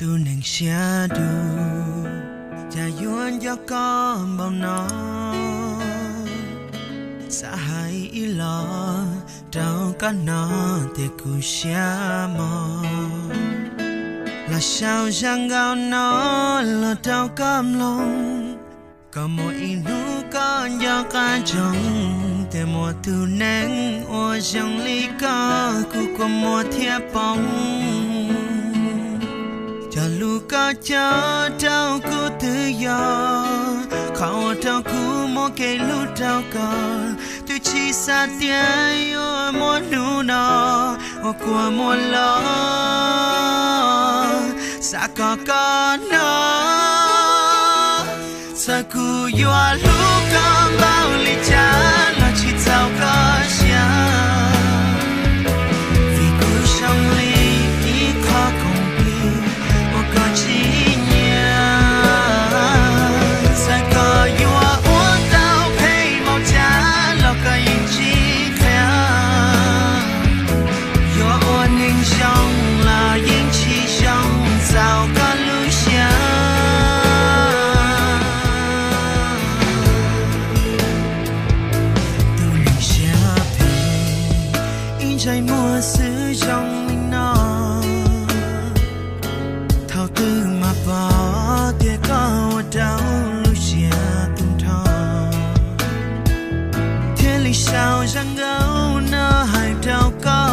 Tus neeg siab dub, cas yuav nco koj npaum no? Xav hais ib los rau koj hnov tias kuv siab mos. Los sau zaj nkauj no los rau koj mloog, kom muaj ib hnub koj nco qab ntsoov tias muaj tus neeg uas zoo li koj kuv kua muag thiaj poob. Cog lus koj cog rau kuv twb yog qhov ua rau kuv muaj kev hlub rau koj, twb tsis xav tias yuav muaj hnub no uas kua muag los. Xav kom koj hnov, txawm kuv yuav hlub koj npaum li cas los tsis txaus koj siab, vim kuv zoo li ib qho koom plig uas koj tsis nyiam. Txawm koj yuav ua tau phem npaum cas los koj yeej tsis qhia, yuav ua neeg zoo los yeej tsis zoo txaus koj lub siab. Tus neeg siab phem, ib ntsais muag xwb zoo li no, thaum twg mas pom tias koj ua rau lub siab tu nrho, thiaj li sau zaj nkauj no hais rau koj.